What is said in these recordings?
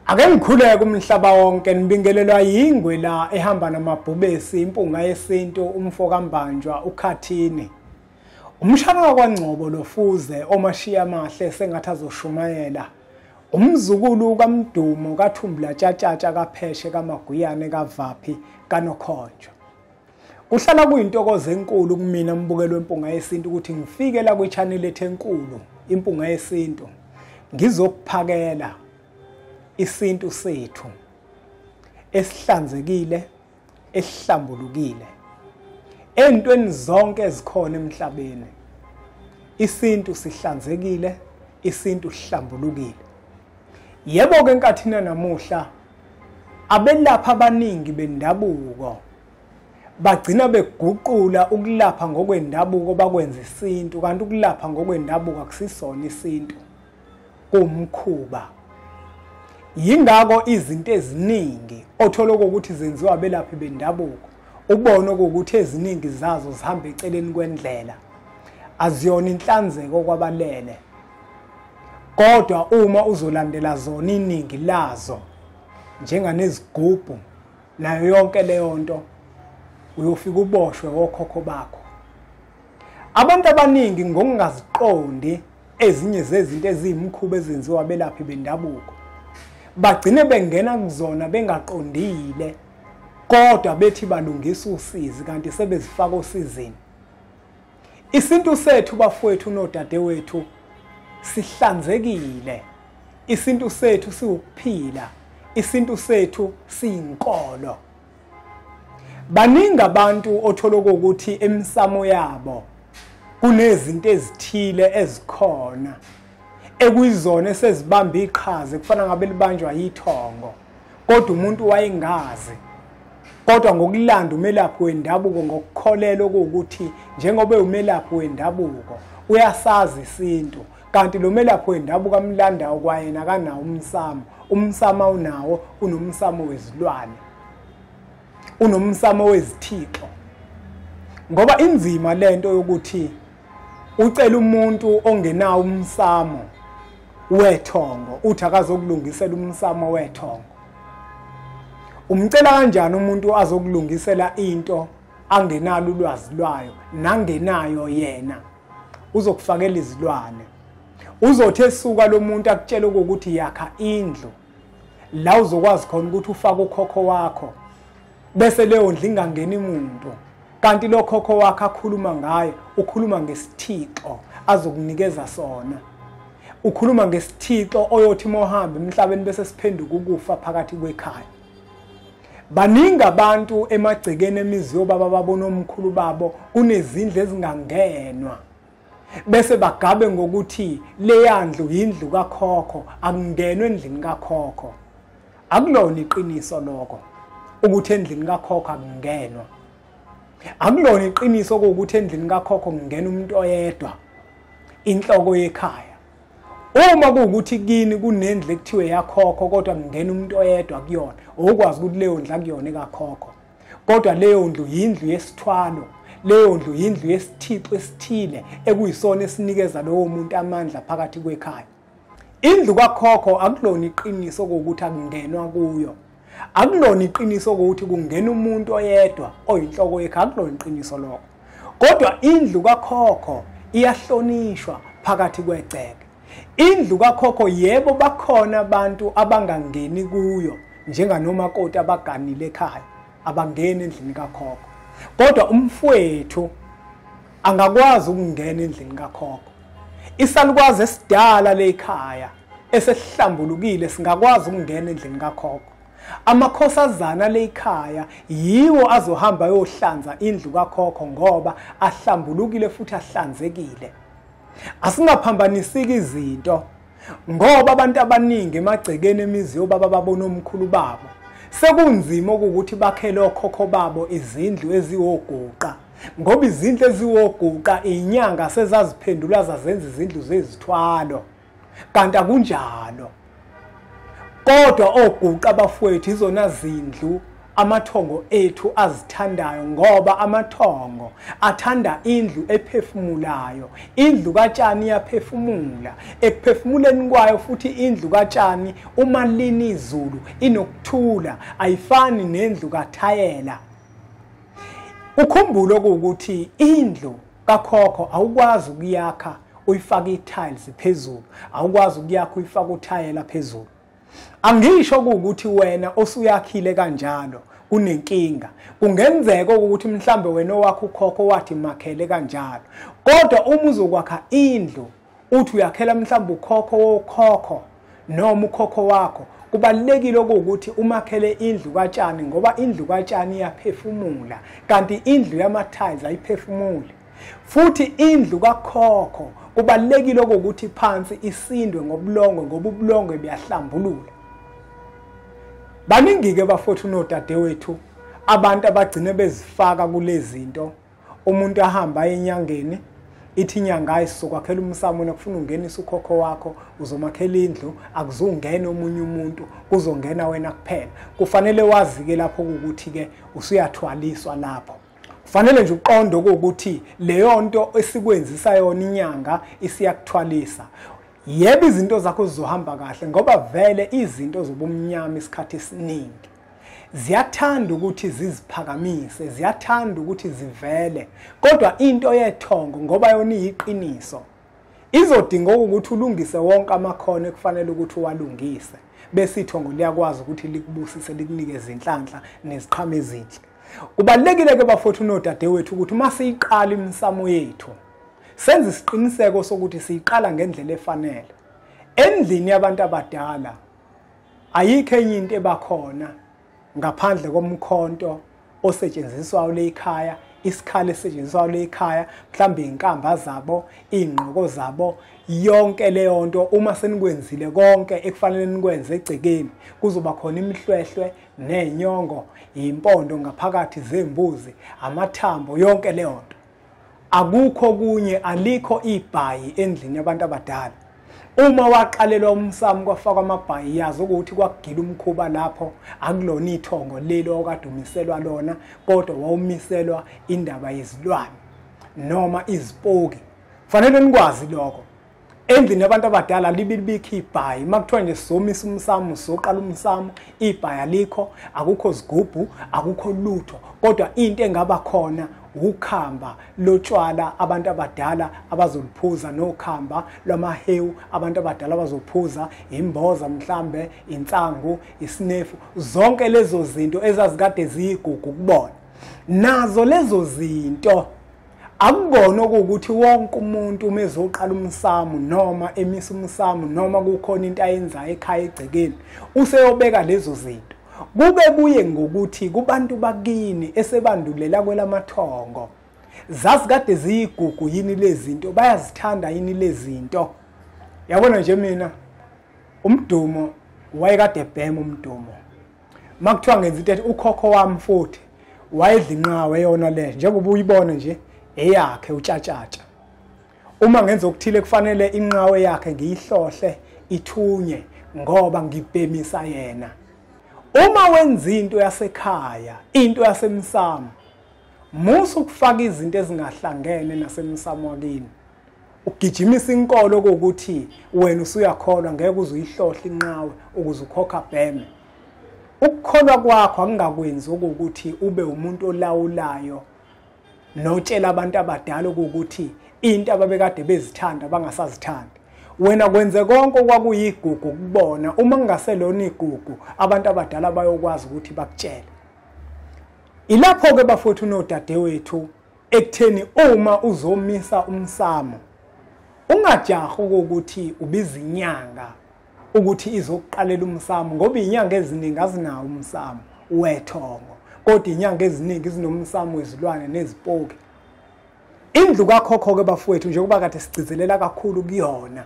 Ake ngikhuleke umhlaba wonke nibingelelwa yingwe la ehamba namabhubesi impunga yesintu umfo kaMbanjwa uKhathini. Umshana wakwaNgcobo lofuze omashiya amahle sengathi azoshumayela. Umzukulu kaMdumo kaThumbula Tshatshatsha kaPheshe kaMaguyane kaVaphi kaNokhonjwa. Kuhlala kuyintokozo enkulu kumina mbukelo wempunga yesintu ukuthi ngifike la kwi-channel ethu enkulu impunga yesintu ngizokuphakela isintu sethu esihlanzekile esihlambulukile entweni zonke ezikhona emhlabeni. Isintu sihlanzekile, isintu sihlambulukile. Yebo ke enkathini namuhla abelapha abaningi bendabuko bagcina beguqula ukulapha ngokwendabuko bakwenza isintu, kanti ukulapha ngokwendabuko akusisona isintu, kumkhuba. Yingakho izinto eziningi othola ukuthi zenziwa abelaphi bendabuko ubone ukuthi eziningi zazo zihamba eceleni kwendlela, aziyona inhlanzeko kwabalele. Kodwa uma uzolandela zona iningi lazo njenganezigubhu nayo yonke leyo nto, uyofika uboshwe wokhokho bakho. Abantu abaningi ngokungaziqondi ezinye zezinto eziyimkhuba ezenziwa abelaphi bendabuko bagcine bengena kuzona bengaqondile, kodwa bethi balungisa usizi kanti sebezifaka osizini. Isintu sethu bafowethu nodadewethu sihlanzekile, isintu sethu siwukuphila, isintu sethu siyinkolo. Baningi abantu othola ukuthi emsamo yabo kunezinto ezithile ezikhona ekuyizona esezibamba iqhaza kufana ngabe libanjwa yithongo, kodwa umuntu wayengazi. Kodwa ngokulanda umelaphi wendabuko ngokukholelwa ukuthi njengoba umelaphi wendabuko uyasazi isintu, kanti lo melaphi wendabuko amlandayo kwayena kanawo umsamo. Umsamo unawo, unomsamo wezilwane, unomsamo wezithixo. Ngoba inzima lento yokuthi ucela umuntu ongenawo umsamo wethongo uthi akazokulungisela umsamo wethongo. Umcela kanjani umuntu azokulungisela into angenalo ulwazi lwayo nangenayo yena? Uzokufakela izilwane. Uzothi esuka lo muntu akutshela ukuthi yakha indlu la uzokwazi khona ukuthi ufake ukhokho wakho, bese leyo ndlu ingangeni umuntu, kanti lo khokho wakhe akhuluma ngayo ukhuluma ngesithixo azokunikeza sona. Ukhuluma ngesithixo oyothi mohamba emhlabeni bese siphenduka ukufa phakathi kwekhaya. Baningi abantu emagcekeni emizi yobaba babona omkhulu babo kunezindlu ezingangenwa, bese bagabe ngokuthi leyandlu yindlu kakhokho, akungenwe endlini kakhokho. Akulona iqiniso lokho ukuthi endlini kakhokho akungenwa. Akulona iqiniso ukuthi endlini kakhokho kungena umuntu oyedwa, inhloko yekhaya. Uma kuwukuthi kini kunendlu ekuthiwe yakhokho kodwa kungena umuntu oyedwa kuyona, ukwazi ukuthi leyo ndlu akuyona ekakhokho, kodwa leyo ndlu yindlu yesithwalo, leyo ndlu yindlu yesithixo esithile ekuyisona esinikeza lowo muntu amandla phakathi kwekhaya. Indlu kakhokho akulona iqiniso ukuthi akungenwa kuyo, akulona iqiniso ukuthi kungena umuntu oyedwa oyinhloko yekhaya, akulona iqiniso lokho. Kodwa indlu kakhokho iyahlonishwa phakathi kwegceke. Indlu kakhokho, yebo bakhona abantu abangangeni kuyo njenganomakoti abaganile ekhaya, abangeni endlini kakhokho. Kodwa umfowethu angakwazi ukungena endlini kakhokho. Isalukwazi esidala lekhaya esesihlambulukile singakwazi ukungena endlini kakhokho. Amakhosazana lekhaya yiwo azohamba ayohlanza indlu kakhokho ngoba ahlambulukile futhi ahlanzekile. Asingaphambanisiki izinto ngoba abantu abaningi emagcekeni emizi yobaba babona omkhulu babo sekunzima ukuthi bakhele okhokho babo izindlu eziwoguqa, ngoba izindlu eziwoguqa inyanga sezaziphendula zazenza izindlu zezithwalo, kanti akunjalo. Kodwa oguqa abafowethu izona zindlu amathongo ethu azithandayo, ngoba amathongo athanda indlu ephefumulayo. Indlu katshani iyaphefumula, ekuphefumuleni kwayo futhi indlu katshani uma lina izulu inokuthula, ayifani nendlu kathayela. Ukhumbule ukuthi indlu kakhokho awukwazi ukuyakha uyifake i-tiles phezulu, awukwazi ukuyakha uyifake uthayela phezulu. Angisho ukuthi wena osuyakhile kanjalo kunenkinga, kungenzeka ukuthi mhlambe wena owakho ukhokho wathi makhele kanjalo, kodwa uma uzokwakha indlu uthi uyakhela mhlambe ukhokho wokhokho noma ukhokho wakho, kubalulekile ukuthi umakhele indlu katshani, ngoba indlu katshani iyaphefumula kanti indlu yama-tiles ayiphefumuli. Futhi indlu kakhokho kubalulekile ukuthi phansi isindwe ngobulongwe, ngoba ubulongwe buyahlambulula. Baningi-ke bafowethu nodadewethu abantu abagcine bezifaka kulezi zinto. Umuntu ahamba aye enyangeni, ithi inyanga ayisokwakhela umsamo, nakufuna ungenisa ukhokho wakho uzomakhela indlu, akuzungena omunye umuntu, kuzongena wena kuphela. Kufanele wazi-ke lapho ukuthi-ke usuyathwaliswa lapho. Kufanele nje uqonde ukuthi leyo nto esikwenzisa yona inyanga isiyakuthwalisa. Yebo, izinto zakho zizohamba kahle, ngoba vele izinto zobumnyama isikhathi esiningi ziyathanda ukuthi ziziphakamise, ziyathanda ukuthi zivele, kodwa into yethongo ngoba yona iyiqiniso izodinga ukuthi ulungise wonke amakhono ekufanele ukuthi uwalungise, bese ithongo liyakwazi ukuthi likubusise, likunikeze inhlanhla neziqhamo ezinhle. Kubalulekile ke bafowethu nodadewethu ukuthi uma siyiqala imisamo yethu senze isiqiniseko sokuthi siyiqala ngendlela efanele. Endlini yabantu abadala ayikho enye into ebakhona ngaphandle komkhonto osetshenziswayo lekhaya, isikhali esisetshenziswayo lekhaya, mhlawumbe izinkamba zabo, ingqoko zabo, yonke leyo nto. Uma senikwenzile konke ekufanele nikwenze egcekeni, kuzoba khona imihlwehlwe nenyongo, impondo ngaphakathi zembuzi, amathambo, yonke leyo nto. Akukho kunye, alikho ibhayi endlini yabantu abadala. Uma waqalelwa umsamo kwafakwa amabhayi, yazi ukuthi kwakugila umkhuba lapho, akulona ithongo lelo okade umiselwa lona, kodwa wawumiselwa indaba yezilwane noma izipoki. Kufanele nikwazi lokho. Endlini yabantu abadala libibikho ibhayi. Uma kuthiwa nje sizomisa umsamo, sizoqala umsamo, ibhayi alikho, akukho zigubhu, akukho lutho, kodwa into engaba khona ukhamba lotshwala abantu abadala abazoliphuza, nokhamba lwamahewu abantu abadala abazophuza, imboza mhlambe, insangu, isinefu, zonke lezo zinto ezazikade ziyigugu kubona. Nazo lezo zinto akubona ukuthi wonke umuntu uma ezoqala umsamo noma emisa umsamo noma kukhona into ayenzayo ekhaya egcekeni useyobeka lezo zinto. Kube kuye ngokuthi kubantu bakini esebandulela kwelamathongo zazikade ziyigugu yini lezi zinto, bayazithanda yini lezi zinto. Yabona nje mina umdumo wayekade ebhema umdumo, makuthiwa ngenza into ethi ukhokho wami futhi wayedla inqawe yona le, njengoba uyibona nje eyakhe utshatshatsha. Uma ngenza okuthile kufanele inqawe yakhe ngiyihlohle ithunye ngoba ngibhemisa yena. Uma wenza into yasekhaya, into yasemsamo, musa ukufaka izinto ezingahlangene nasemsamo wakini. Ugijimisa inkolo kokuthi wena usuyakholwa, ngeke uze uyihlohle inqawe ukuze ukhokha bheme. Ukukholwa kwakho akungakwenzi ukuthi ube umuntu olawulayo notshela abantu abadala ukuthi into ababekade bezithanda bangasazithandi. Wena kwenze konke okwakuyigugu kubona, uma kungaselona igugu abantu abadala bayokwazi ukuthi bakutshele. Ilapho ke bafowethu nodadewethu ekutheni uma uzomisa umsamo ungajahi ukuthi ubiza inyanga ukuthi izokuqalela umsamo, ngoba inyanga eziningi azinawo umsamo wethongo, kodwa inyanga eziningi zinomsamo wezilwane nezipoki. Indlu kakhokho ke bafowethu, njengoba kade sigcizelela kakhulu kuyona,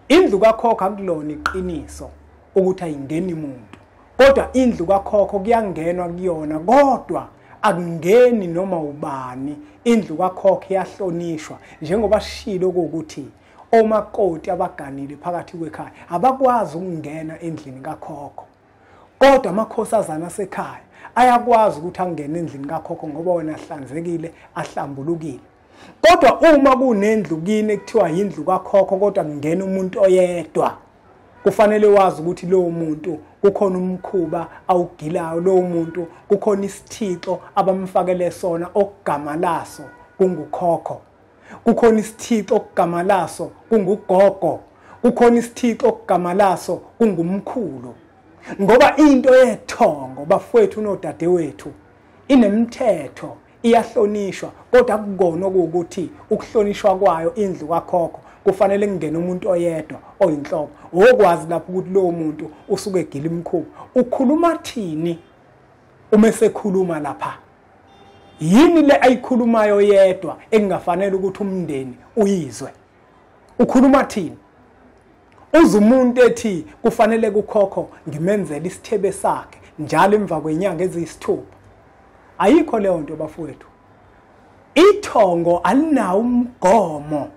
indlu kakhokho akulona iqiniso ukuthi ayingeni muntu, kodwa indlu kakhokho kuyangenwa kuyona, kodwa akungeni noma ubani. Indlu kakhokho iyahlonishwa, njengoba sishilo ukuthi omakoti abaganile phakathi kwekhaya abakwazi ukungena endlini kakhokho. Kodwa amakhosazana asekhaya ayakwazi ukuthi angene endlini kakhokho ngoba wena ahlanzekile, ahlambulukile. Kodwa uma kunendlu kini ekuthiwa yindlu kakhokho kodwa kungena umuntu oyedwa, kufanele wazi ukuthi lowo muntu kukhona umkhuba awugilayo, lowo muntu kukhona isithixo abamfakele sona okugama laso kungukhokho, kukhona isithixo okugama laso kungugogo, kukhona isithixo okugama laso kungumkhulu. Ngoba into yethongo bafowethu nodadewethu inemithetho, iyahlonishwa, kodwa akukona ukuthi ukuhlonishwa kwayo indlu kakhokho kufanele kungene umuntu oyedwa oyinhloko. Wokwazi lapho ukuthi lowo muntu usuke egila imikhuba. Ukhuluma thini uma esekhuluma lapha? Yini le ayikhulumayo yedwa engafanele ukuthi umndeni uyizwe? Ukhuluma thini? Uze umuntu ethi kufanele kukhokho ngimenzele isithebe sakhe njalo emva kwenyanga eziyisithupha. Ayikho leyo nto bafowethu. Ithongo alinawo umgomo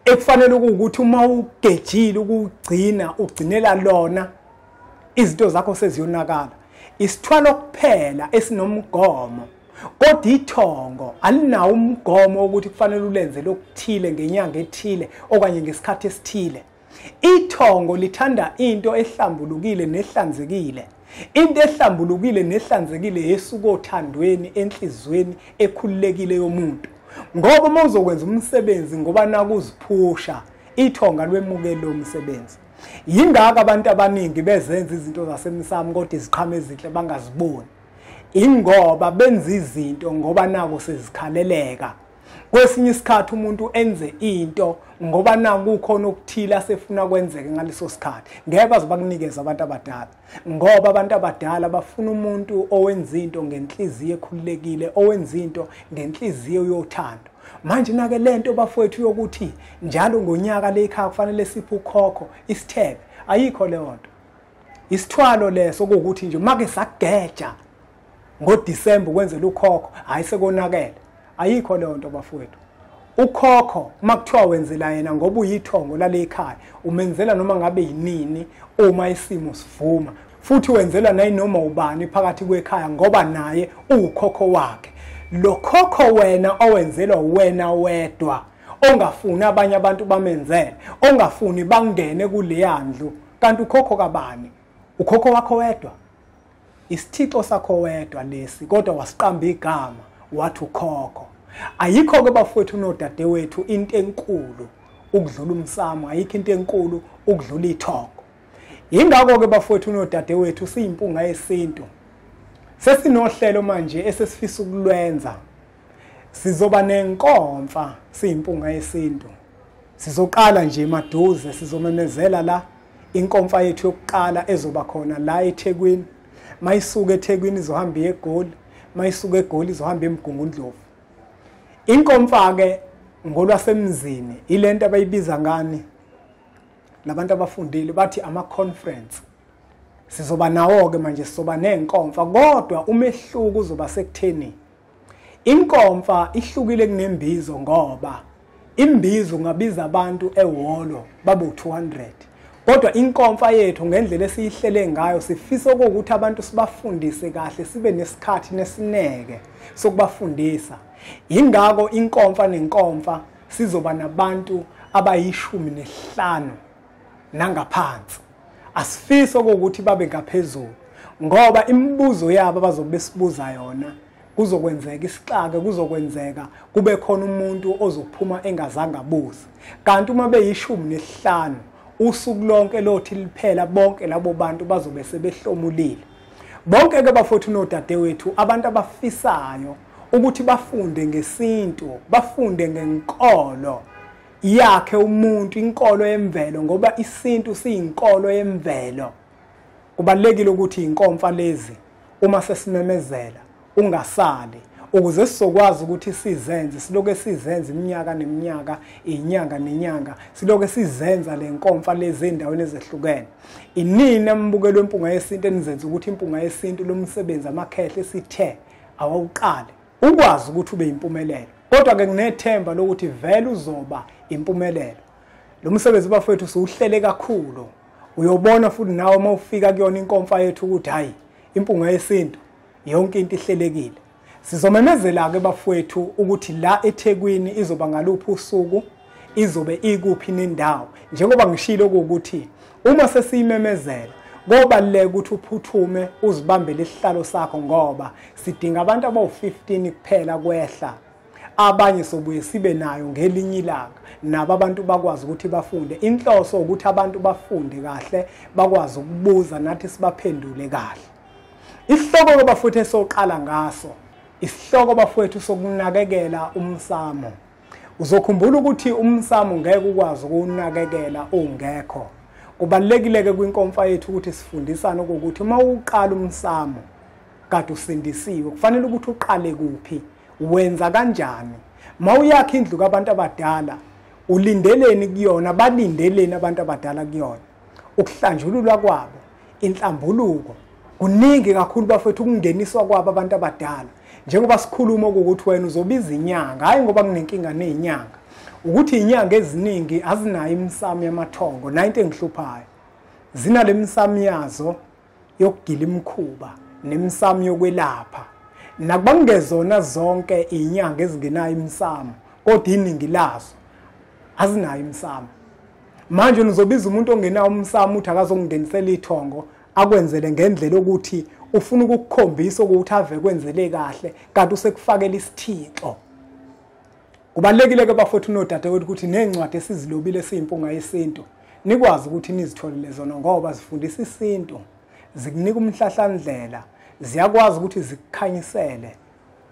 ekufanele ukuthi uma ugejile ukugcina ugcinela lona, izinto zakho seziyonakala. Isithwalo kuphela esinomgomo, kodwa ithongo alinawo umgomo ukuthi kufanele ulenze lokuthile ngenyanga ethile okanye ngesikhathi esithile. Ithongo lithanda into ehlambulukile nehlanzekile. Into ehlambulukile nehlanzekile yesuka othandweni, enhlizweni ekhululekile yomuntu. Ngoba uma uzokwenza umsebenzi ngoba nakuziphusha, ithonga lwemukele lo msebenzi. Yingako abantu abaningi bezenza izinto zasemsamo kodwa iziqhamo ezinhle bangaziboni. Ingoba benza izinto ngoba nako sezikhaleleka. Kwesinye isikhathi umuntu enze into ngoba nakukhona okuthile asefuna kwenzeke ngaleso sikhathi. Ngeke baze bakunikeze abantu abadala, ngoba abantu abadala bafuna umuntu owenza into ngenhliziyo ekhululekile, owenza into ngenhliziyo yothando. Manje nake lento bafowethu yokuthi njalo ngonyaka lekhaya kufanele siphe ukhokho isithebe, ayikho leyo nto. Isithwalo leso ukuthi nje make sageja ngoDisemba kwenzela ukhokho, hayi sekonakele. Ayikho leyo nto bafowethu. Ukhokho makuthiwa wenzela yena ngoba uyithongo lalekhaya, umenzela noma ngabe yinini uma isimo sivuma, futhi wenzela nayinoma ubani phakathi kwekhaya ngoba naye ukhokho wakhe. Lo khokho wena owenzelwa wena wedwa, ongafuni abanye abantu bamenzele, ongafuni bangene kuleya ndlu, kanti ukhokho kabani? Ukhokho wakho wedwa, isithixo sakho wedwa lesi, kodwa wasiqamba igama wathi ukhokho. Ayikho ke bafowethu nodadewethu into enkulu ukudlula umsamo, ayikho into enkulu ukudlula ithongo. Yingakho ke bafowethu nodadewethu siyimpunga yesintu. Sesinohlelo manje esesifisa ukulwenza. Sizoba nenkomfa siyimpunga yesintu. Sizoqala nje maduze, sizomemezela la inkomfa yethu yokuqala ezoba khona la eThekwini. Mayisuka eThekwini izohamba eGoli, mayisuka eGoli izohamba eMgungundlovu. Inkomfa ke ngolwasemzini ilento abayibiza ngani labantu abafundile, bathi ama conference. Sizoba nawo ke manje, sizoba nenkomfa, kodwa umehluko uzoba sekutheni inkomfa ihlukile kunembizo, ngoba imbizo ungabiza abantu ehholo babe 200, kodwa inkomfa yethu ngendlela esiyihlele ngayo sifisa ukuthi abantu sibafundise kahle, sibe nesikhathi nesineke sokubafundisa. Ingako inkomfa nenkomfa sizoba nabantu abayi-15 nangaphansi. Asifisi ukuthi babe ngaphezulu, ngoba imibuzo yabo abazobe besibuza yona kuzokwenzeka isixake, kuzokwenzeka kube khona umuntu ozophuma engazange abuze. Kanti uma beyi-15 usuku lonke lothi liphela, bonke labo bantu bazobe sebehlomulile. Bonke ke bafowethu nodadewethu, abantu abafisayo ukuthi bafunde ngesintu, bafunde ngenkolo yakhe umuntu, inkolo yemvelo, ngoba isintu siyinkolo yemvelo. Kubalekile ukuthi inkomfa lezi uma sesimemezela ungasali, ukuze sizokwazi ukuthi sizenze, siloke sizenze iminyaka neminyaka, inyanga nenyanga, siloke sizenza le nkomfa lezi endaweni ezehlukene. Inini embukelo wempunga yesintu enizenza ukuthi impunga yesintu lomsebenzi amakhehle sithe awuqale ukwazi ukuthi ube impumelelo. Kodwa ke nginethemba lokuthi vele uzoba impumelelo. Lo msebenzi bafowethu siwuhlele kakhulu Uyobona futhi nawe uma ufika kuyona inkomfa yethu ukuthi hayi, Impunga Yesintu yonke into ihlelekile. Sizomemezela ke bafowethu ukuthi la eThekwini izoba ngaluphi usuku, izobe ikuphi nendawo. Njengoba ngishilo ukuthi uma sesiyimemezela kobaluleka ukuthi uphuthume uzibambele isihlalo sakho, ngoba sidinga abantu abawu-15 kuphela kwehla. Abanye sobuye sibe nayo ngelinye ilanga, nabo abantu bakwazi ukuthi bafunde. Inhloso ukuthi abantu bafunde kahle, bakwazi ukubuza nathi sibaphendule kahle. Isihloko bafowethu esoqala ngaso, isihloko bafowethu sokunakekela umsamo. Uzokhumbula ukuthi umsamo ngeke ukwazi ukuwunakekela ungekho. Kubalulekile ke kwinkomfa yethu ukuthi sifundisane ukuthi uma uqala umsamo kade usindisiwe, kufanele ukuthi uqale kuphi, wenza kanjani. Mawuyakha indlu kabantu abadala, ulindeleni kuyona, balindeleni abantu abadala kuyona, ukuhlanjululwa kwabo, inhlambuluko. Kuningi kakhulu bafethu ukungeniswa kwabo abantu abadala. Njengoba sikhuluma ukuthi wena uzobiza inyanga, hayi ngoba kunenkinga nezinyanga, ukuthi inyanga eziningi azinayo imisamo yamathongo. Nayo into engihluphayo, zinale misamo yazo yokugila imikhuba nemisamo yokwelapha. Nakuba kungezona zonke inyanga ezingenayo imisamo, kodwa iningi lazo azinayo imisamo. Manje uzobiza umuntu ongenawo umsamo uthi akazokungenisela ithongo, akwenzele ngendlela ukuthi ufuna ukukukhombisa ukuthi ave kwenzele kahle, kanti usekufakela isithixo. Kubalulekile ke bafowethu nodadewethu ukuthi nezincwadi esizilobile siyiMpunga Yesintu nikwazi ukuthi nizitholele zona, ngoba zifundisa isintu, zikunika umhlahlandlela, ziyakwazi ukuthi zikukhanyisele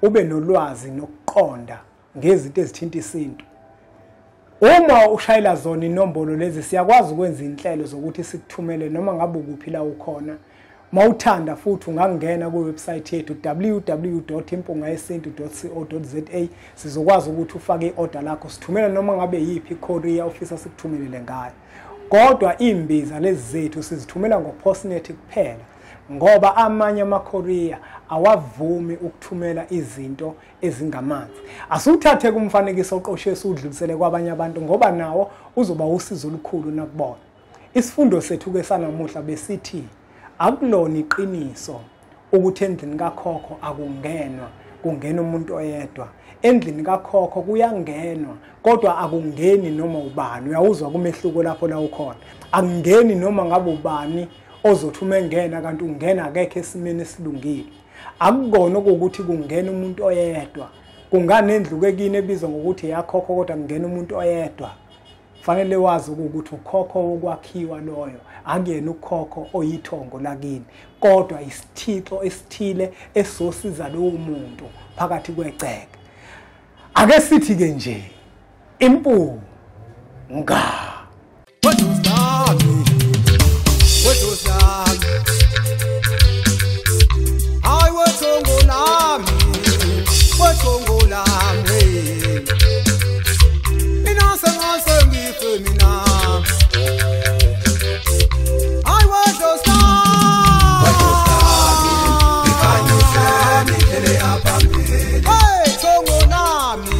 ube nolwazi nokuqonda ngezinto ezithinta isintu. Uma ushayela zona inombolo lezi, siyakwazi ukwenza inhlelo zokuthi sikuthumele noma ngabe ukuphi la ukhona. Mawuthanda futhi ungangena ku-website yethu www.impungayesintu.co.za, sizokwazi ukuthi ufake i-order lakho, sithumela noma ngabe yiphi i-courier ofisa sikuthumelele ngayo. Kodwa imbiza lezi zethu sizithumela ngo-postnet kuphela, ngoba amanye ama-courier awavumi ukuthumela izinto ezingamanzi. Asiwuthathe kumfanekiso oqoshe esiwudlulisele kwabanye abantu, ngoba nawo uzoba usizo olukhulu nakubona. Isifundo sethu ke sanamuhla besithi akulona iqiniso ukuthi endlini kakhokho akungenwa, kungena umuntu oyedwa. Endlini kakhokho kuyangenwa, kodwa akungeni noma ubani. Uyawuzwa kumehluko lapho la ukhona. Akungeni noma ngabe ubani ozothi uma engena, kanti ungena akekho esimeni esilungile. Akukona ukuthi kungena umuntu oyedwa. Kunganendlu kekini ebizwa ngokuthi yakhokho, kodwa kungena umuntu oyedwa. Fanele wazi ukuthi ukhokho wokwakhiwa loyo akuyena ukhokho oyithongo lakini, kodwa isithixo esithile esosiza lowo muntu phakathi kwegceke. Ake sithi ke nje impunga. Hey, Tongo Nami.